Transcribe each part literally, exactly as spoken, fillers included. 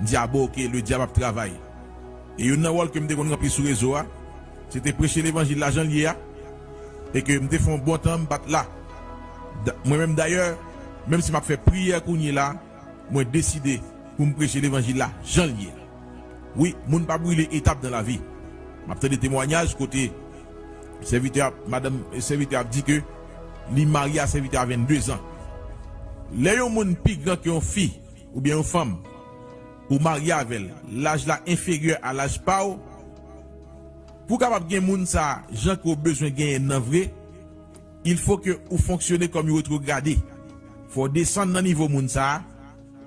M di, "A bon, oke, le dyab ap travay." E youn nan wòl ke m te konn ranpli sou rezo a, se te preche levanjil la jan l ye a, e ke m te fè yon bon tan m pa t la. Da-, mwen menm dayè, menm si m ap fè priyè kounye la, mwen deside pou m preche levanjil la jan l ye a. Wi, moun pa brile etap nan lavi. M ap tande temwanyaj kote sèvitè ap, madanm, sèvitè ap di ke li marye a sèvitè a vennde zan. Lè yon moun pi gran ke yon fi oubyen yon fanm, ou marye avè l, laj la enferyè a laj pa w, pou w kapab gen moun sa a, jan ke w bezwen genyen l nan vre, il faut que ou fonksyone kòm yon retwograde. Fò w desann nan nivo moun sa a,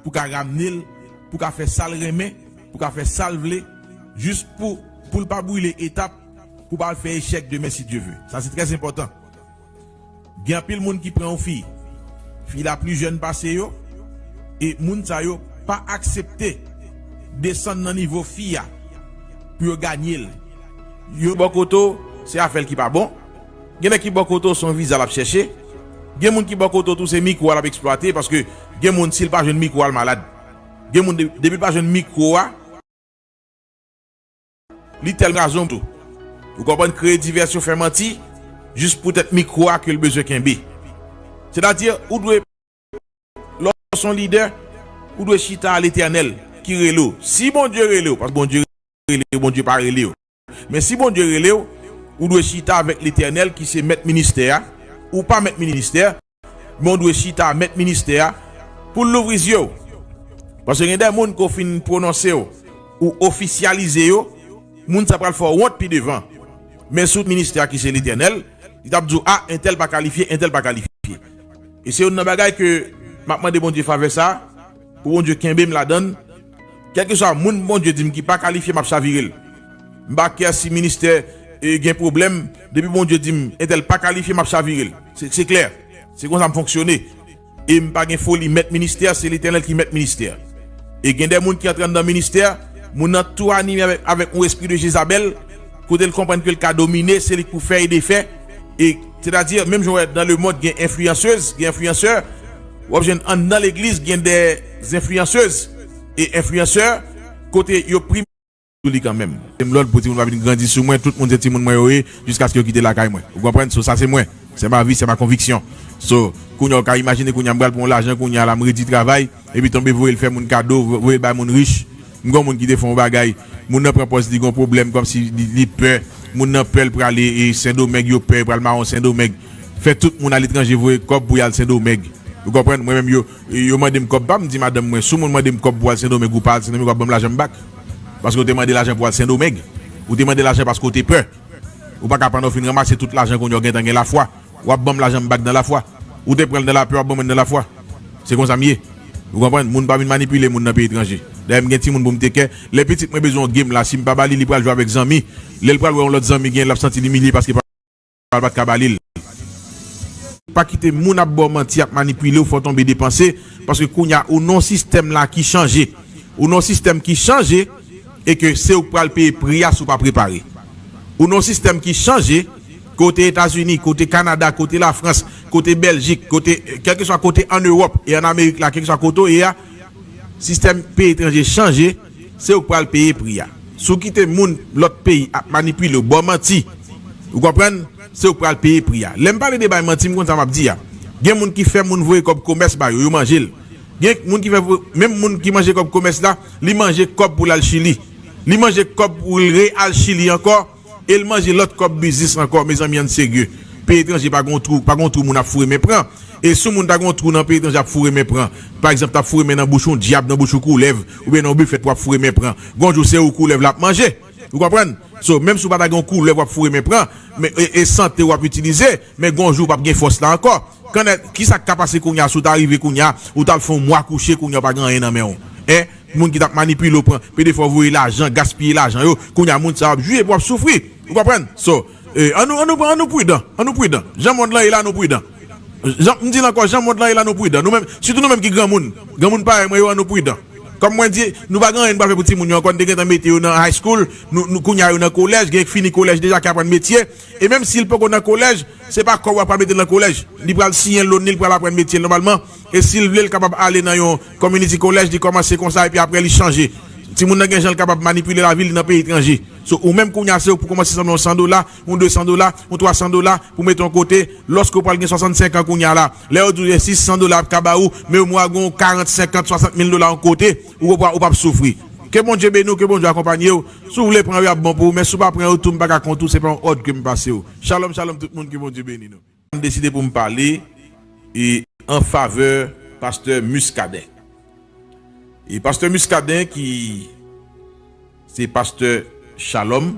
pou w ka ramne l, pou w ka fè sa l renmen, pou w ka fè sa l vle, jis pou, pou l pa brile etap, pou w pa al fè echèk demen si Dye ve. Sa se trè enpòtan. Gen anpil moun ki pran yon fi. Fi la pli jèn pase yo, e moun sa yo pa aksepte desann nan nivo fi a pou yo ganye l. Yo bò kote w, se afè l ki pa bon. Gen nèg ki bò kote w, se yon viza l ap chèche. Gen moun ki bò kote w tou, se mikwo a l ap eksplwate, paske gen moun, si l pa jwenn mikwo a, l malad. Gen moun, de-, depi l pa jwenn mikwo a, li tèl razon tou. Ou konprann, kreye divèsyon, fè manti, jis poutèt mikwo a ke l bezwen kenbe. Sètadi, ou dwe, lè w se yon lidè, ou dwe chita a Letènèl ki rele w. Si Bondye rele w, paske Bondye rele w, Bondye pa rele w. Men si Bondye rele w, ou dwe chita avèk Letènèl ki se mèt ministè a, ou pa mèt ministè, men w dwe chita mèt ministè a pou l louvri zye w. Paske gen de moun ke w fin pwononse yo, ou ofisyalize yo, moun sa pral fè w wont pi devan. Men sou ministè a ki se Letènèl, li t ap di w, "A, entèl pa kalifye, entèl pa kalifye." E se youn nan bagay ke m ap mande Bondye favè sa, pou Bondye kenbe m ladan l. Kèlkeswa moun Bondye di m ki pa kalifye, m ap chavire l. M pa kè si ministè, e, gen pwoblèm, depi Bondye di m entèl pa kalifye, m ap chavire l. Se, se klè. Se konsa m fonksyone. E m pa gen foli mèt ministè, se Letènèl ki mèt ministè. E gen de moun ki antre anndan ministè, moun nan tou anime avèk, avèk yon espri de Jezabèl, kote l konprann ke l ka domine, se li k pou fè e defè. E, sètadi, menm jan w wè dan lemonn gen enfliyansez, gen enfliyansè, w ap jwenn anndan legliz gen de enfliyansez e enfliyansè, kote yo prime sou li kanmenm. Se m lòd pou timoun pa vin grandi sou mwen, tout moun se timoun mwen yo ye, jiskaske yo kite lakay mwen. Ou konprann? So, sa se mwen. C'est ma vie, c'est ma conviction. So, kounye a w ka imajine kounye a m pral pran yon lajan kounye a la, m redi travay, epi tonbe voye l fè moun kado, vo-, voye l bay moun rich. M gon moun ki te fè yon bagay, moun nan pran pòz li gon pwoblèm, kòmsi li, li pè, moun nan pè l prale e Sendomeng, yo pè pral mawon Sendomeng. Fè tout moun aletranje voye kòb pou y al Sendomeng. Ou konprann? Mwen menm yo, yo mande m kòb pa m, m di madanm mwen, si yon moun mande m kòb pou al Sendomeng, ou pa al Sendomeng, w ap ban m lajan m bak. Paske w te mande lajan pou al Sendomeng. Ou te mande lajan paske w te pè. Ou pa ka pandan w fin ranmase tout lajan kounye a w gentan gen lafwa. W ap ban m lajan m bak dan lafwa. Ou te pran l dan lapè, w ap ban mwen l dan lafwa. Se konsa m ye. Ou konprann? Moun pa vin manipile moun nan peyi etranje. Dayè m gen timoun pou m teke. Lè pitit mwen bezwen yon game la, si m pa ba li, li pral jwe avèk zanmi. Lè l pral wè yon lòt zanmi gen, l ap santi l imilye paske pa, pa t ka ba li l. Pa kite moun ap ba w manti, ap manipile w, fè w tonbe depanse, paske kounye a ou nan yon sistèm la ki chanje. Ou nan yon sistèm ki chanje e ke se ou k pral peye pri a si w pa prepare. Ou nan yon sistèm ki chanje, kote Etazini, kote Kanada, kote Lafrans, kote Bèljik, kote, kèlkeswa kote ann Ewòp e ann Amerik la, kèlkeswa kote w ye a, sistèm peyi etranje chanje, se ou k pral peye pri a. Si w kite moun lòt peyi ap manipile w, ba w manti, ou konprann, se ou k pral peye pri a. Lè m pale de bay manti, m konn sa m ap di a. Gen moun ki fè moun voye kòb komès ba yo, yo manje l. Gen moun ki fè vo-, menm moun ki manje kòb komès la, li manje kòb pou l al Chili. Li manje kòb pou l re al Chili ankò, e l manje lòt kòb biznis ankò. Mezanmi, ann serye. Peyi etranje pa gon twou, pa gon twou moun ap foure men pran. E si yon moun ta gon twou nan peyi etranje ap foure men pran, pa egzanp, t ap foure men nan bouch yon dyab, nan bouch yon koulèv, oubyen nan yon bifèt pou ap foure men pran, gon jou se ou koulèv la ap manje. Ou konprann? So, menm si w pa ta gen yon koulèv w ap foure men pran, men, e, e sante w ap itilize, men gon jou w p ap gen fòs la ankò. Kannè, kisa k ka pase kounye a, si w ta rive kounye a, ou t al fè yon mwa kouche, kounye a w pa gen anyen nan men w? Hein? Moun ki t ap manipile w, pran, pede fè w voye lajan, gaspiye lajan yo, kounye a moun sa yo ap jwi epi w ap soufri. Ou konprann? So, e, ann nou, ann nou, ann nou pridan, ann nou pridan. Jan mond lan ye la, nou pridan. Jan, m di l ankò, jan mond lan ye la, nou pridan. Nou menm, sitou nou menm ki granmoun. Granmoun parèy mwen yo, ann nou pridan. Kòm mwen di, nou pa gen anyen nou pral fè pou timoun yo ankò, nou te gentan mete yo nan high school, nou, nou, kounye a yo nan kolèj, gen k fini kolèj deja, k aprann metye. E menm si l poko nan kolèj, se pa kòb w ap pral mete l nan kolèj. Li pral siyen loan li, li pral aprann metye l nòmalman. E si l vle, l kapab ale nan yon community college, li kòmanse konsa, epi apre li chanje. Timoun nan gen jan l kapab manipile lavi li nan peyi etranje. So, ou menm kounye a, se ou pou kòmanse sanble yon san dola, yon de san dola, yon twa san dola, pou mete yon kote, lòske ou pral gen swasannsenk an kounye a la. Lè yo di w gen sis san dola ap ka ba ou, men ou mwa gen yon karant, senkant, swasant mil dola yon kote, ou pa, ou p ap soufri. Ke Bondye beni w, ke Bondye akonpanye w. Si w vle pran yo, y ap bon pou ou, men si w pa pran yo tou, m pa ka kont ou, se pa yon òd ke m pase w. Shalom, shalom tout moun, ke Bondye beni nou. M deside pou m pale e an favè pastè Muscadin. E pastè Muscadin ki se pastè Shalom.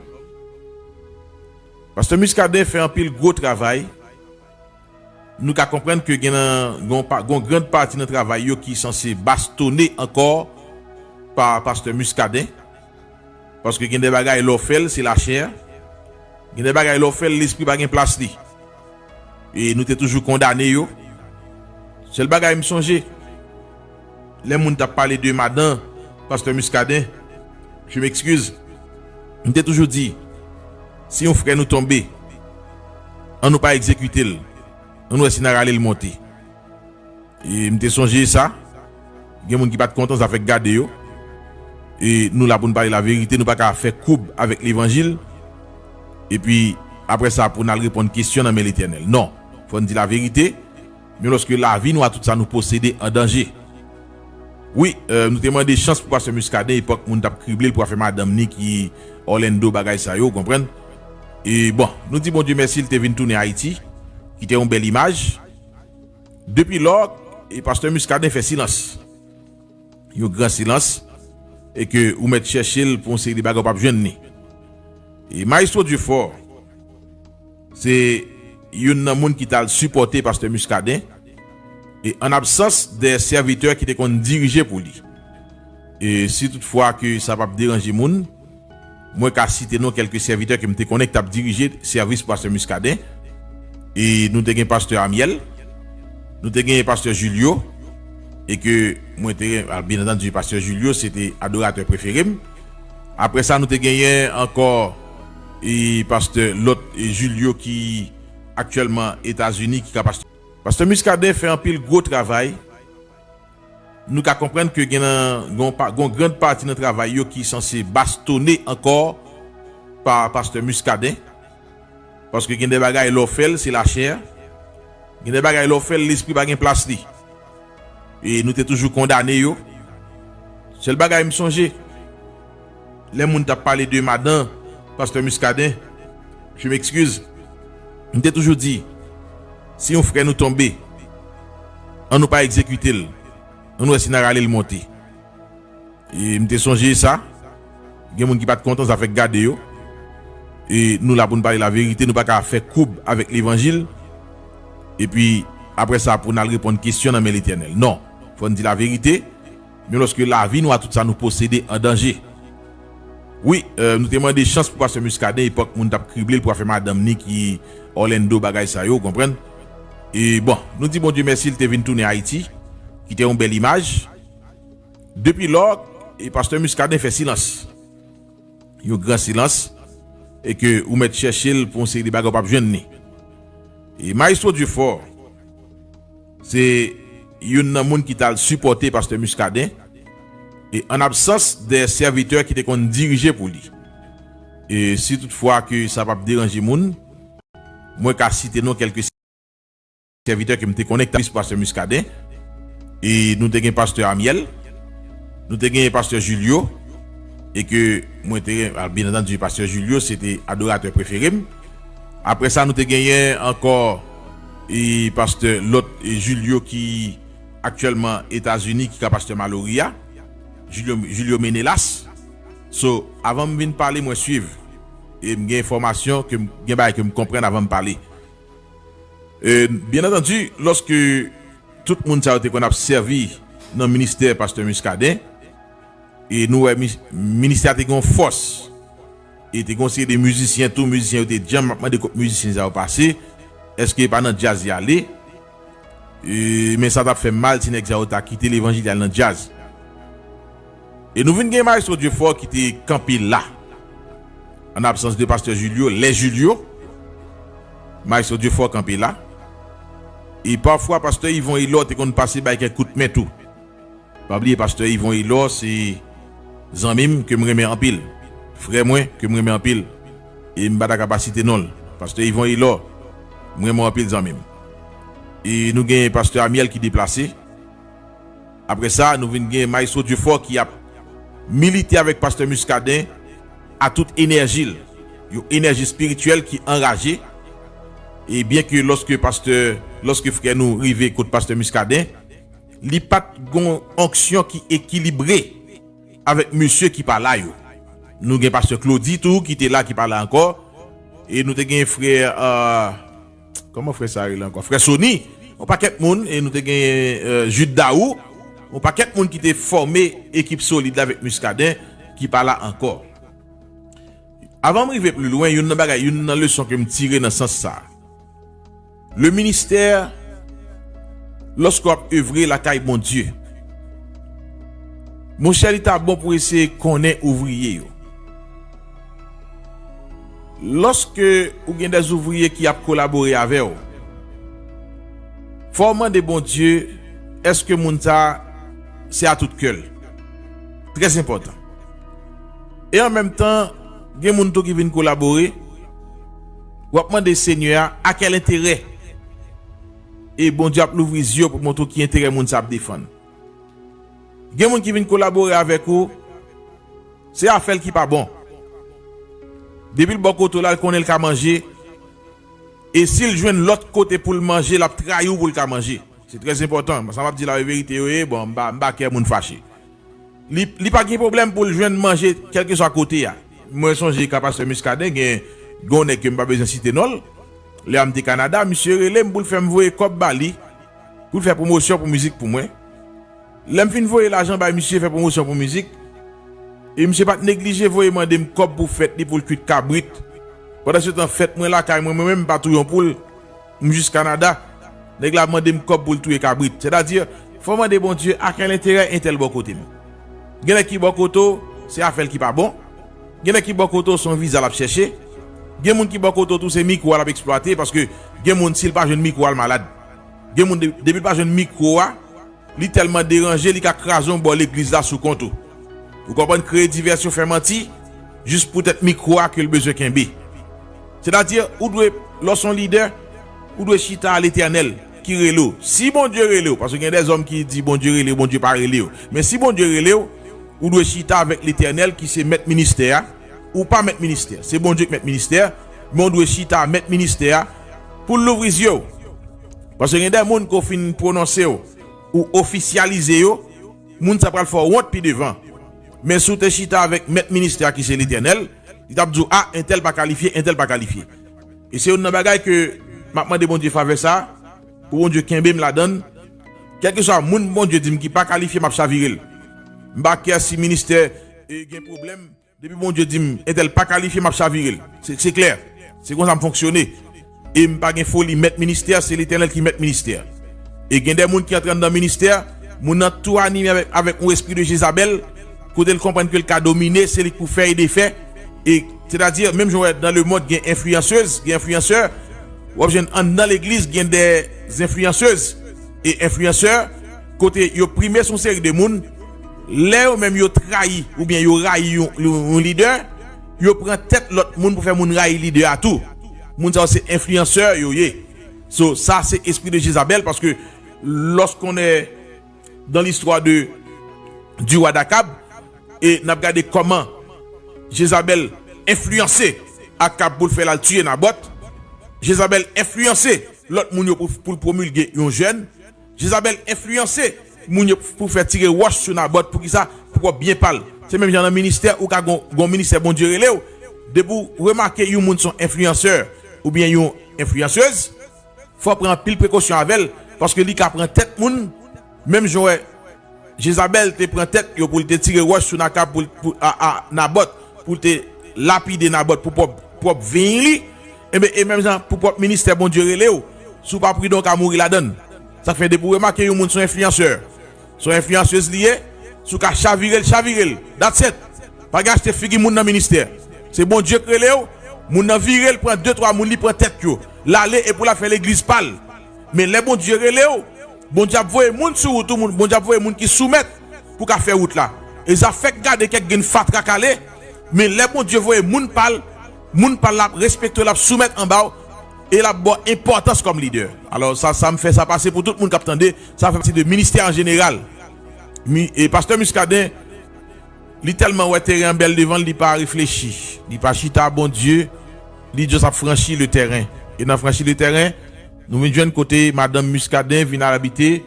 Pastè Muscadin fè anpil gwo travay. Nou ka konprann ke gen nan, gon pa, gon grann pati nan travay yo ki sanse bastonnen ankò pa pastè Muscadin. Paske gen de bagay lè w fè l, se lachè. Gen de bagay lè w fè l, lespri pa gen plas li. E nou te toujou kondane yo. Sèl bagay m sonje, lè moun t ap pale de madan pastè Muscadin, je m'excuse, m te toujou di, si yon frè nou tonbe, ann nou pa egzekite l. Ann nou wè si n a rale l monte. E m te sonje sa. Gen moun ki pa t kontan, sa fèk gade yo. E nou la pou n pale laverite, nou pa ka fè koub avèk levanjil. Epi, apre sa, pou n al reponn kesyon nan men Letènèl. Non, fò n di laverite. Men lòske lavi nou a tout sa nou posede an danje. Wi, euh, nou te mande chans pou pastè Muscadin, epòk moun t ap krible l pou afè madanm ni ki Orlando, bagay sa yo, w konprann. E bon, nou di Bondye mèsi, l te vin tounen Ayiti, kite yon bèl imaj. Depi lò, e pastè Muscadin fè silans. Yon gran silans. E ke ou mèt chèche l pou yon seri de bagay, ou p ap jwenn li. E Maestro Dieufor, se youn nan moun ki t al sipòte pastè Muscadin. E an absans de sèvitè ki te konn dirije pou li. E si toutfwa ke sa p ap deranje moun, mwen ka site non kèlke sèvitè ke m te konnen ki t ap dirije sèvis pastè Muscadin. E nou te gen pastè Amiel, nou te gen pastè Julio, e ke mwen te, ah, byen antandi, pastè Julio, se te adoratè prefere m. Apre sa, nou te genyen ankò, e pastè lòt, e Julio ki aktyèlman Etazini, ki ka pastè. Pastè Muscadin fè anpil gwo travay. Nou ka konprann ke gen nan, gon pa, gon grann pati nan travay yo ki sanse bastonnen ankò pa pastè Muscadin. Paske gen de bagay lè w fè l, se lachè. Gen de bagay lè w fè l, lespri pa gen plas li. E nou te toujou kondane yo. Sèl bagay m sonje, lè moun t ap pale de madan pastè Muscadin, je m'excuse, m te toujou di, si yon frè nou tonbe, ann nou pa egzekite l. Ann nou wè si n a rale l monte. E m te sonje sa. Gen moun ki pa t kontan, sa fèk gade yo. E nou la pou n pale laverite, nou pa ka fè koub avèk levanjil. Epi, apre sa, pou n al reponn kesyon nan men Letènèl. Non, fò n di laverite. Men lòske lavi nou a tout sa nou posede an danje. Wi, euh, nou te mande chans pou pastè Muscadin, epòk moun t ap krible l pou afè madanm ni ki Orlando, bagay sa yo, w konprann. E bon, nou di Bondye mèsi, l te vin tounen Ayiti, kite yon bèl imaj. Depi lò, e pastè Muscadin fè silans. Yon gran silans. E ke ou mèt chèche l pou yon seri de bagay, ou p ap jwenn li. E Maestro Dieufor, se youn nan moun ki t al sipòte pastè Muscadin. E an absans de sèvitè ki te konn dirije pou li. E si toutfwa ke sa p ap deranje moun, mwen ka site non kèlke sèvitè ke m te konnen ki t ap pastè Muscadin. E nou te gen pastè Amiel, nou te gen pastè Julio, e ke mwen te, ah, byen antandi, pastè Julio, se te adoratè prefere m. Apre sa, nou te genyen ankò, e pastè lòt, e Julio ki aktyèlman Etazini, ki ka pastè Malory a, Julio, Julio Menelas. So, avan m vin pale, mwen swiv. E m gen enfòmasyon, ke m gen bagay ke m konprann avan m pale. E, byen antandi, lòske tout moun sa yo te konn ap sèvi nan ministè pastè Muscadin, e nou wè mi-, ministè a te gen yon fòs. E te gen yon seri de mizisyen tou, mizisyen yo te djanm ap mande kot mizisyen sa yo pase, èske e pa nan djaz y ale? E, men sa t ap fè m mal si nèg sa yo ta kite levanjil y al nan djaz. E nou vin gen Maestro Dieufor ki te kanpe la. An absans de pastè Julio, lè Julio, Maestro Dieufor kanpe la. E pafwa, pastè Yvon Elor te konn pase bay kèk kout men tou. Pa bliye, pastè Yvon Elor se zanmi m ke m renmen anpil. Frè mwen ke m renmen anpil. E m pa ta ka pa site non l. Pastè Yvon Elor, m renmen w anpil, zanmi m. E nou gen pastè Amiel ki deplase. Apre sa, nou vin gen Maestro Dieufort ki ap milite avèk pastè Muscadin a tout enèji l. Yon enèji espirityèl ki anraje. E byen ke lòske pastè, lòske frè nou rive kot pastè Muscadin, li pa t gon onksyon ki ekilibre avèk mesye ki pa la yo. Nou gen pastè Claudy tou ki te la, ki pa la ankò. E nou te gen frè, euh, kòman frè sa rele ankò? Frè Sony, yon pakèt moun, e nou te gen, euh, Jude Daou, yon pakèt moun ki te fòme ekip solid la avèk Muscadin, ki pa la ankò. Avan m rive pli lwen, youn nan bagay, youn nan leson ke m tire nan sans sa. Le ministè, lòske w ap evre lakay Bondye, monchè, li ta bon pou w eseye konnen ouvriye yo. Lòske ou gen dè ouvriye ki ap kolabore avè w, fò w mande Bondye, èske moun sa a se a tout kè l? Trè enpòtan. E an menm tan, gen moun tou ki vin kolabore, w ap mande Senyè a, a kèl enterè? E Bondye ap louvri zye w pou montre w ki enterè moun sa ap defann. Gen moun ki vin kolabore avèk ou, se afè l ki pa bon. Depi l bò kote w la, l konnen l ka manje. E si l jwenn lòt kote pou l manje, l ap trayi w pou l ka manje. Se trè enpòtan. Sa m ap di la, yo verite yo ye. Bon, m pa, m pa kè moun fache. Li, li pa gen pwoblèm pou l jwenn manje, kèlkeswa kote a. Mwen sonje ka pastè Muscadin, gen, gen yon nèg ke m pa bezwen site non l. Lè a m te Kanada, misye rele m pou l fè m voye kòb ba li, pou l fè pwomosyon pou mizik pou mwen. Lè m fin voye lajan bay misye fè pwomosyon pou mizik, e misye pa t neglije voye mande m kòb pou fèt li, pou l kuit kabrit. Pandansetan, fèt mwen lakay mwen, mwen menm, m pa touye yon poul, m jis Kanada. Nèg la mande m kòb pou l touye kabrit. Sètadi, fò w mande Bondye a kèl enterè entèl bò kote m. Gen nèg ki bò kote w, se afè l ki pa bon. Gen nèg ki bò kote w, se yon viza l ap chèche. Gen moun ki bò kote w tou, se mikwo a l ap eksplwate, paske gen moun, si l pa jwenn mikwo a, l malad. Gen moun, de-, depi l pa jwenn mikwo a, li tèlman deranje, li ka kraze yon bò legliz la sou kont ou. Ou konprann, kreye divèsyon, fè manti, jis poutèt mikwo a ke l bezwen kenbe. Sètadi, ou dwe, lè w se yon lidè, ou dwe chita a Letènèl ki rele w. Si Bondye rele w, paske gen dèzòm ki di Bondye rele yo, Bondye pa rele yo. Men si Bondye rele w, ou dwe chita avèk Letènèl ki se mèt ministè a. Ou pa mèt ministè, se Bondye ki mèt ministè, men w dwe chita a mèt ministè a pou l louvri zye w. Paske gen de moun ke w fin pwononse yo, ou ofisyalize yo, moun sa pral fè w wont pi devan. Men si w te chita avèk mèt ministè a ki se Letènèl, li t ap di w, "A, entèl pa kalifye, entèl pa kalifye." E se youn nan bagay ke m ap mande Bondye favè sa, pou Bondye kenbe m ladan l. Kèlkeswa moun Bondye di m ki pa kalifye, m ap chavire l. M pa kè si ministè, e, gen pwoblèm. Depi Bondye di m, entèl pa kalifye, m ap chavire l. Se, se klè. Se konsa m fonksyone. E m pa gen foli mèt ministè, se Letènèl ki mèt ministè. E gen de moun ki antre anndan ministè, moun nan tou anime avèk, avèk yon espri de Jezabèl, kote l konprann ke l ka domine, se li k pou fè e defè. E, sètadi, menm jan w wè nan lemonn gen enfliyansèz, gen enfliyansè, w ap jwenn anndan legliz gen de enfliyansèz e enfliyansè, kote yo prime sou yon seri de moun, lè yo menm yo trayi oubyen yo rayi yon, yon, yon lidè, yo pran tèt lòt moun pou fè moun rayi lidè a tou. Moun sa yo se enfliyansè yo ye. So, sa se espri de Jezabèl, paske lorsqu'on est dans l'histoire de, du roi d'Akab, e n ap gade kòman Jezabèl enfliyanse Akab pou l fè l al tiye Nabòt. Jezabèl enfliyanse lòt moun yo pou, pou l pwomilge yon jèn. Jezabèl enfliyanse moun yo pou fè tire wòch sou Nabòt. Poukisa? Pou pwòp byen pa l. Se menm jan nan ministè, ou ka gon, gon ministè Bondye rele w. Depi w remake yon moun se yon enfliyansè oubyen yon enfliyansèz, fò w pran anpil prekosyon avè l, paske li ka pran tèt moun, menm jan w wè Jezabèl te pran tèt yo pou l te tire wòch sou Nakab pou, pou, a, a, Nabòt, pou l te lapide Nabòt pou pwòp, pwòp vin li. Enben, e menm jan pou pwòp ministè Bondye rele w, si w pa pridan, w ka mouri ladan l. Sa k fè depi w remake yon moun se yon enfliyansè, se yon enfliyansèz li ye, si w ka chavire l, chavire l. That's it. Pa gen achte figi moun nan ministè. Se Bondye k rele w, moun nan vire l, pran de, twa moun, li pran tèt yo. L ale epi l ap fè legliz pa l. Men lè Bondye rele w, Bondye ap voye moun sou wout ou, moun- Bondye ap voye moun ki soumèt pou ka fè wout la. E zafè k gade kèk grenn fatra k ale, men lè Bondye voye moun pa l, moun pa l la ap respekte w, l ap soumèt anba w, e l ap ba w enpòtans kòm lidè. Alò, sa, sa m fè sa pase pou tout moun k ap tande, sa fè pati de ministè an jeneral. Mi, e pastè Muscadin, li tèlman wè teren an bèl devan l, li pa reflechi. Li pa chita, Bondye, li just ap franchi le tèren. E nan franchi le tèren, nou vin jwenn kote madanm Muscadin vin al abite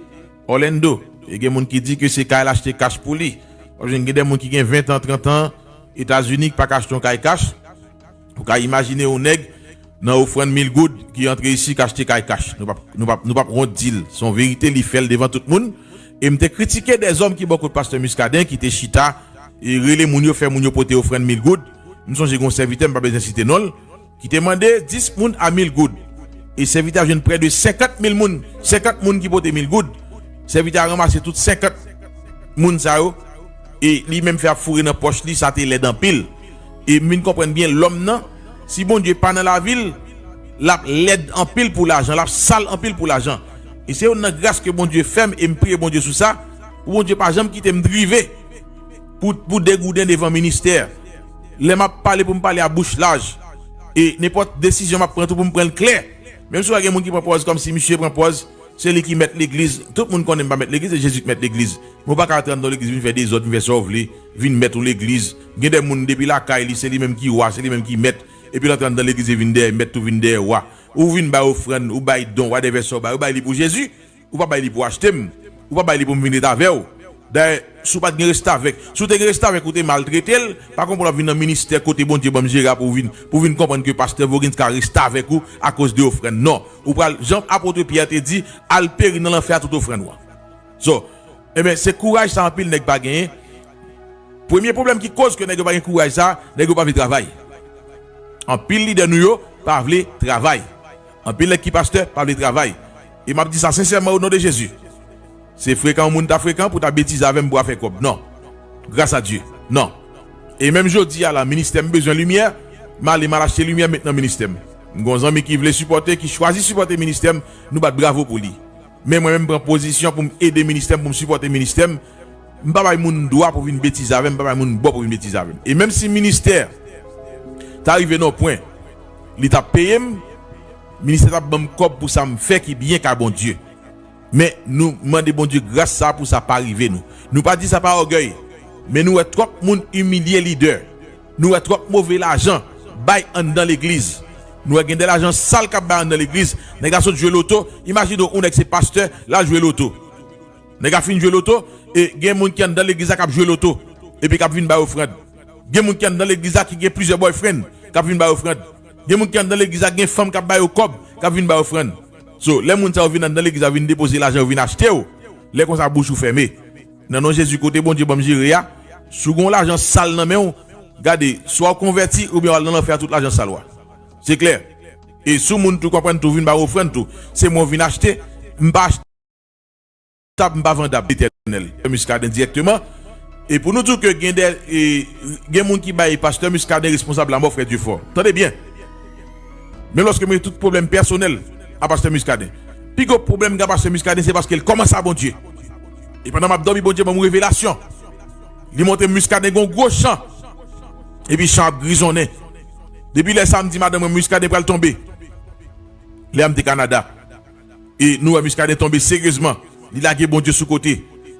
Orlando. E gen moun ki di ke se kay l achte kach pou li. W ap jwenn gen de moun ki gen ven tan, trant an Etazini ki pa ka achte yon kay kach. Ou ka imajine yon nèg nan ofrann mil goud ki antre isi k achte kay kach. Nou p ap, nou p ap, nou p ap wont di l. Se yon verite, li fè l devan tout moun. E m te kritike dèzòm ki bò kot pastè Muscadin ki te chita e rele moun yo, fè moun yo pote ofrann mil goud. M sonje gen yon sèvitè, m pa bezwen site non l, ki te mande dis moun a mil goud. E sèvitè a jwenn prè de senkant mil moun, senkant moun ki pote mil goud. Sèvitè a ranmase tout senkant moun sa yo, e li menm fè ap foure nan pòch li, sa te lèd anpil. E m vin konprann byen, lòm nan, si Bondye pa nan lavi l, l ap lèd anpil pou lajan, l ap sal anpil pou lajan. E se youn nan gras ke Bondye fè m, e m priye Bondye sou sa, pou Bondye pa janm kite m drive pou, pou degouden devan ministè. Lè m ap pale, pou m pale a bouch laj. E nenpòt desizyon m ap pran tou, pou m pran l klè. Menm si w wè gen moun ki pran pòz kòmsi misye pran pòz, se li ki mèt legliz. Tout moun konnen m pa mèt legliz, se Jezi ki mèt legliz. Men w pa ka antre anndan yon legliz, vin fè dezòd, vin fè sa w vle, vin mèt yon legliz. Gen de moun depi lakay li, se li menm ki wa, se li menm ki mèt. Epi l antre anndan legliz, li vin dèyè mèt tou, vin dèyè wa. Ou vin bay ofrann, ou bay don, whatever sa w bay, ou bay li pou Jezi. Ou pa bay li pou w achte m. Ou pa bay li pou m vin ret avè w. Dayè, si w pa t gen restavèk, si w te gen restavèk, ou te maltrete l, pa konprann w ap vin nan ministè kote Bondye ban m jere a pou w vin, pou w vin konprann ke pastè Voguens ka restavèk ou akoz de ofrann. Non. Ou pral, jan apot Pyè te di, al peri nan lanfè a tout ofrann ou an. So, ebyen, se kouraj sa anpil nèg pa genyen. Premye pwoblèm ki koz ke nèg yo pa gen kouraj sa, nèg yo pa vle travay. Anpil lidè nou yo pa vle travay. Anpil nèg ki pastè pa vle travay. E m ap di sa sensèman o non de Jezi. Se frekan yon moun ta frekan pou ta betize avè m pou afè kòb. Non. Gras a Dye. Non. E menm jodi a la, ministè m bezwen limyè, m ale m al achte limyè, m met nan ministè m. M gen yon zanmi ki vle sipòte, ki chwazi sipòte ministè m, nou bat bravo pou li. Men mwen menm, m pran pozisyon pou m ede ministè m, pou m sipòte ministè m. M pa bay moun dwa pou vin betize avè m, m pa bay moun bò pou vin betize avè m. E menm si ministè ta rive nan yon pwen, li t ap peye m, ministè t ap ban m kòb pou sa m fè ki byen ka Bondye. Men nou mande Bondye gras sa pou sa pa rive nou. Nou pa di sa pa ògèy, men nou wè twòp moun imilye lidè. Nou wè twòp move lajan bay anndan legliz. Nou wè gen de lajan sal k ap bay anndan legliz. Nèg la sot jwe loto. Imajine w, yon nèg se pastè, l al jwe loto. Nèg la fin jwe loto, e gen moun ki anndan legliz la k ap jwe loto, epi k ap vin bay ofrann. Gen moun ki anndan legliz la ki gen plizyè boyfriend, k ap vin bay ofrann. Gen moun ki anndan legliz la gen fanm k ap ba yo kòb, k ap vin bay ofrann. So, lè moun sa yo vin anndan legliz la, vin depoze lajan, yo vin achte w, lè konsa bouch ou fèmen. Nan non Jezi, kote Bondye ban m jere a, si w gen yon lajan sal nan men w, gade, swa w konvèti oubyen w al nan lanfè a tout lajan sal ou a. Se klè. E si w moun tou konprann tou, vin ba w ofrann tou. Se mwen w vin achte, m pa achte tab, m pa vandab, Letènèl. Muscadin dirèkteman. E pou nou di w ke gen de, e, gen moun ki bay pastè Muscadin responsab lanmò frè Diefort. Tande byen. Menm lòske mwen gen tout pwoblèm pèsonèl a pastè Muscadin. Pi gwo pwoblèm gen a pastè Muscadin, se paske l kòmanse a Bondye. E pandan m ap dòmi, Bondye ban m yon revelasyon. Li montre m Muscadin gen yon gwo chan. Epi chan ap grizonnen. Depi lè sa a, m di madanm mwen, Muscadin pral tonbe. Lè a m te Kanada. E nou wè Muscadin tonbe seryezman. Li lage Bondye sou kote.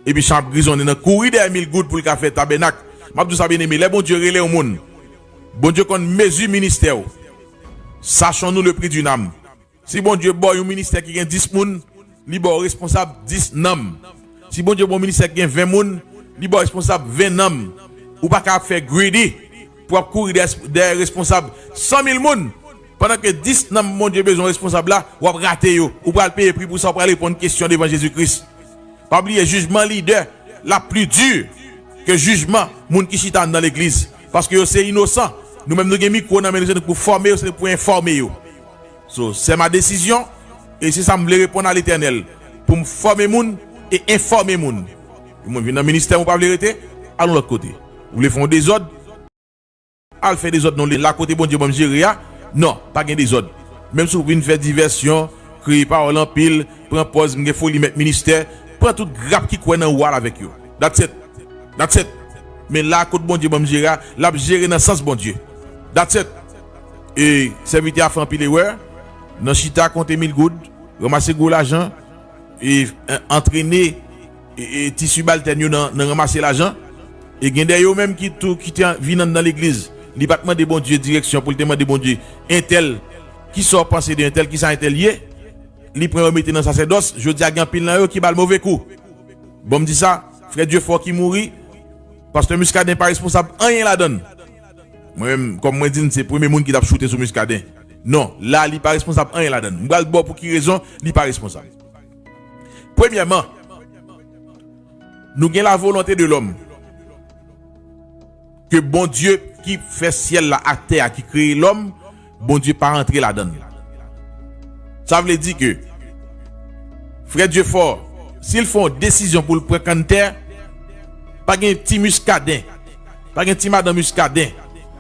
Epi chan ap grizonnen nan kouri dèyè mil goud pou l ka fè tabènak. M ap di w sa, byeneme, lè Bondye rele yon moun, Bondye konn mezi ministè w. Sachons-nous le prix d'une âme. Si Bondye ba w yon ministè ki gen dis moun, li ba w responsab dis nanm. Si Bondye ba w yon ministè ki gen ven moun, li ba w responsab ven nanm. Ou pa ka ap fè greedy pou w ap kouri dèyè, dèyè responsab san mil moun. Pandan ke dis nanm Bondye bezwen responsab la, w ap rate yo. Ou pral peye pri pou sa, ou pral reponn kesyon devan Jezi Kris. Pa bliye, jijman lidè la pli di ke jijman moun ki chita anndan legliz. Paske yo se inosan. Nou menm nou gen mikwo nan men nou, se nou pou fòme yo, se nou pou enfòme yo. So, c'est ma décision, e se sa m vle reponn a Letènèl, pou m fòme moun e enfòme moun. Yon moun vin nan ministè m, ou pa vle rete, al yon lòt kote. Ou vle fè yon dezòd, al fè dezòd non. La kote Bondye ban m jere a, non, pa gen dezòd. Menm si w vin fè divèsyon, Kriye pawòl anpil, pran pòz m gen foli mèt ministè, pran tout grap ki kwè nan ou al avèk yo. That's it. That's it. Men la kot Bondye ban m jere a, l ap jere nan sans Bondye. That's it. E sèvitè a fè anpil erè nan chita konte mil goud, ranmase gwo lajan, e, e, antrene e, e, ti sibaltèn yo nan, nan ranmase lajan. E gen de yo menm ki tou ki te vin anndan legliz. Li pa t mande Bondye direksyon pou l te mande Bondye entèl, kisa w panse de entèl, kisa entèl ye. Li pran yo mete nan sasèdòs. Jodi a gen anpil nan yo ki ba l move kou. Bon, m di sa, frè Dye Fò ki mouri, pastè Muscadin pa responsab anyen ladann. Mwen menm, kòm mwen di n, se premye moun ki t ap choute sou Muscadin. Non, la li pa responsab anyen ladann. M pral ba w pou ki rezon li pa responsab. Premyèman, nou gen la volonte de lòm. Ke Bondye ki fè syèl la ak tè a, ki kreye lòm, Bondye pa rantre ladann. Sa vle di ke frè Dye Fò, si l fè yon desizyon pou l pran kann tè, pa gen ti Muscadin, pa gen ti madan Muscadin,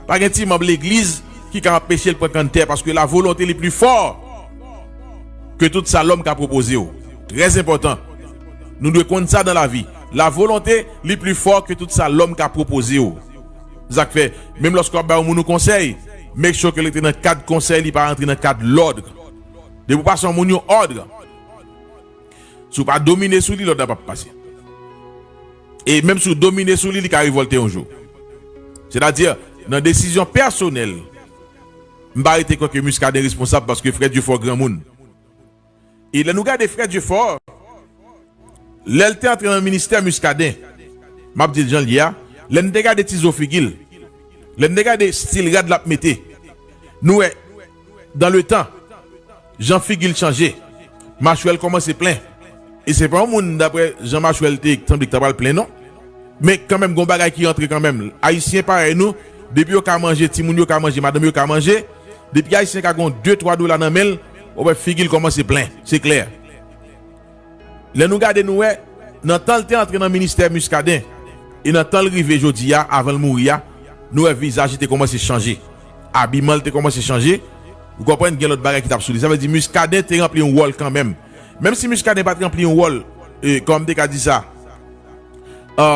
pa gen ti manm legliz ki ka anpeche l pran kann tè, paske la volonte li pli fò ke tout sa lòm ka pwopoze w. Trè enpòtan. Nou dwe konn sa dan lavi. La volonte li pli fò ke tout sa lòm ka pwopoze w. Sa k fè, menm lòske w ap bay yon moun yon konsèy, make sure ke l rete nan kad konsèy, li pa rantre nan kad lòd. Depi w pase yon moun yon òd, si w pa domine sou li, lòd la p ap pase. E menm si w domine sou li, li ka revòlte yon jou. Sètadi, nan desizyon pèsonèl, m pa rete kwè ke Muscadin responsab paske frè Dye Fò granmoun. E lè nou gade frè Dye Fò, lè l te antre nan ministè Muscadin, m ap di l jan l ye a, lè n te gade ti zo figi l, lè n te gade stil rad l ap mete, nou wè, dan le tan, jan figi l chanje, machwè l kòmanse plen. E se pa yon moun, daprè jan machwè l te sanble k ta pral plen, non. Men kanmenm, gon bagay ki rantre kanmenm. Ayisyen parèy nou, depi yo ka manje, timoun yo ka manje, madanm yo ka manje, depi Ayisyen ka gon de, twa dola nan men l, w ap wè figi l kòmanse plen. Se klè. Lè nou gade, nou wè, nan tan l te antre nan ministè Muscadin, e nan tan l rive jodi a, avan l mouri a, nou wè vizaj li te kòmanse chanje. Abiman l te kòmanse chanje. Ou konprann, gen lòt bagay ki t ap sou li. Sa vle di, Muscadin te ranpli yon wòl kanmenm. Menm si Muscadin pa t ranpli yon wòl, e, kòman m te ka di sa, e,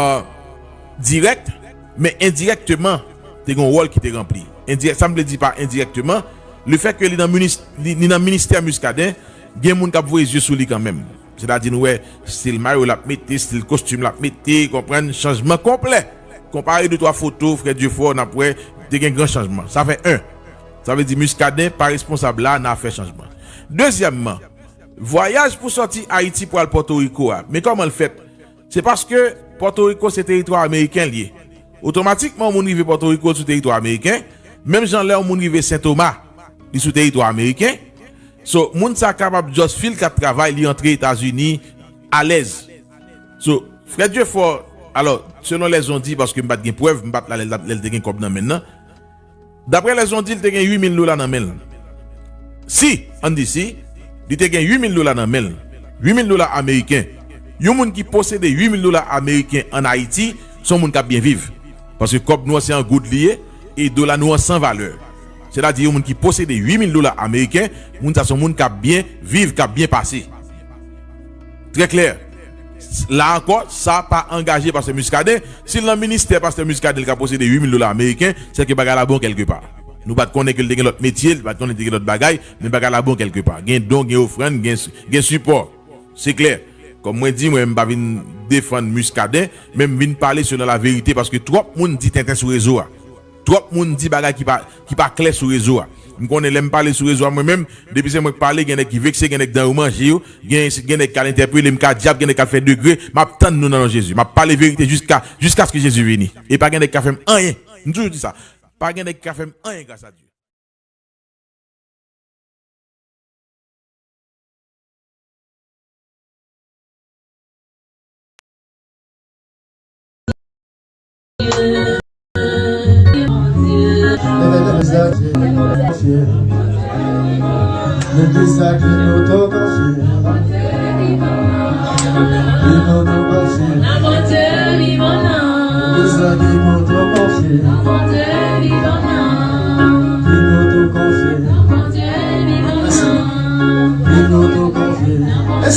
dirèk, men endirèkteman, te gen yon wòl ki te ranpli. Endirèk, sa m vle di pa endirèkteman, lefètke li nan minis-, li, li nan ministè Muscadin, gen moun k ap voye zye sou li kanmenm. Sètadi, nou wè stil mayo l ap mete, stil kostim l ap mete, konprann, chanjman konplè. Konpare de twa foto, frè Dye Fò, n ap wè, te gen gran chanjman. Sa fè en. Sa vle di Muscadin pa responsab la nan afè chanjman. Dezyèmman, vwayaj pou sòti Ayiti pou al Pòtoriko a, men kòman l fèt? Se paske Pòtoriko se teritwa ameriken l ye. Otomatikman, yon moun rive Pòtoriko sou teritwa ameriken, menm jan lè yon moun rive Sentoma, li sou teritwa ameriken. So, moun sa kapab just fil kat travay, li antre Etazini alèz. So, frè Dye Fò, alò, selon lèzondi, paske m pa t gen prèv, m pa t la lè l t ap, lè l te gen kòb nan men l nan. Daprè lèzondi, li te gen uit mil dola nan men l. Si, ann di si, li te gen uit mil dola nan men l, uit mil dola ameriken, yon moun ki posede uit mil dola ameriken ann Ayiti, se yon moun k ap byen viv. Paske kòb nou an se an goud li ye, e dola nou an san valè. Sètadi, yon moun ki posede uit mil dola ameriken, moun sa se yon moun k ap byen viv, k ap byen pase. Trè klè. La ankò, sa pa angaje pastè Muscadin. Si l nan ministè pastè Muscadin, l ka posede uit mil dola ameriken, se ke bagay la bon kèlkepa. Nou pa t konnen ke l te gen lòt metye, nou pa t konnen l te gen lòt bagay, men bagay la bon kèlkepa. Gen don, gen ofrann, gen, gen sipò. Se klè. Kòm mwen di, mwen, m pa vin defann Muscadin, men m vin pale selon laverite, paske twòp moun di tenten sou rezo a. Twòp moun di bagay ki pa, ki pa klè sou rezo a. M konnen lè m pale sou rezo a, mwen menm, depi se mwen k pale, gen nèg ki vekse, gen nèg dan yo manje yo, gen, gen nèg k al entèpele m ka dyab, gen nèg k al fè degre. M ap tann nou nan non Jezi. M ap pale verite jiska, jiskaske Jezi vini. E pa gen nèg k ka fè m anyen. M toujou di sa. Pa gen nèg k ka fè m anyen gras a Dye.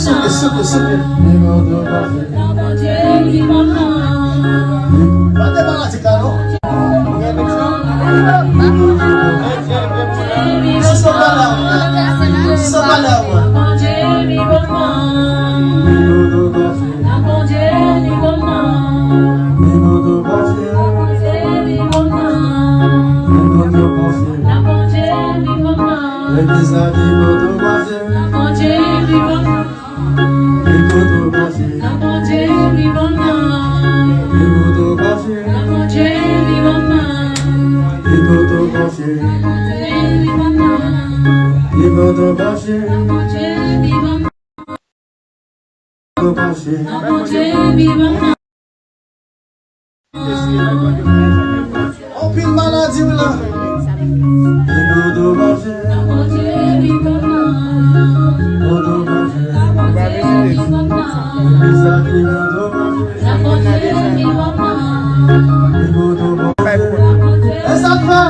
Souple, souple, souple. Pa debalase la non. Sispann pale a mwen. Sispann pale a mwen. Legliz la, li gon twazèm. Li gon twazèm. Li gon twazèm. Li gon twazèm. Li gon twazèm. Anpil maladi wi la. E sa k fè.